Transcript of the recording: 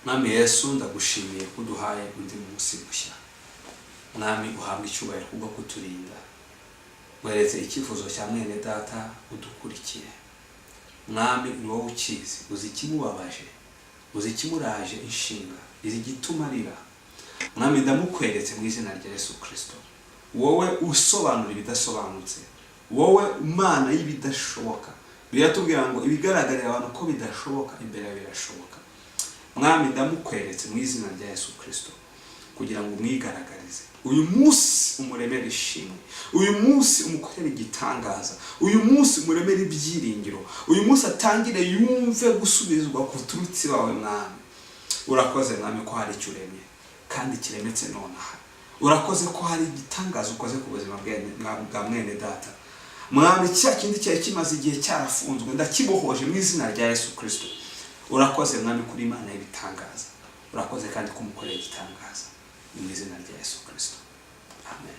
Mwami Yesu, ndagushimiye ko uduhaye undi munsi mushya. Mwami, uhabwe icyubahiro kubwo kuturinda. Weretse icyifuzo cya mwene data udukurikiye. Mwami, ni wowe ukizi, uzi ikimubabaje, uzi ikimuraje inshinga, uzi igituma arira. Mwami, ndamukweretse mu izina rya Yesu Kirisito, wowe usobanura ibidasobanutse, wowe Mana y'ibidashoboka. Biratubwira ngo ibigaragarira abantu ko bidashoboka, imbere yawe birashoboka. Mwami, ndamukweretse mu izina rya Yesu Kirisito kugira ngo umwigaragarize uyu munsi, umuremere ishimwe uyu munsi, umukorere igitangaza uyu munsi, umuremere ibyiringiro uyu munsi, atangire yumve gusubizwa kuturutse iwawe. Mwami, urakoze Mwami ko hari icyo uremye kandi kiremetse nonaha. Urakoze ko hari igitangaza ukoze ku buzima bwa mwene data. Mwami, cya kindi cyari kimaze igihe cyarafunzwe, ndakibohoje mu izina rya Yesu Kirisito. Urakoze Mwami kuri Imana y'ibitangaza. Urakoze kandi kumukorera igitangaza. Ni mu izina rya Yesu Kirisito, amen.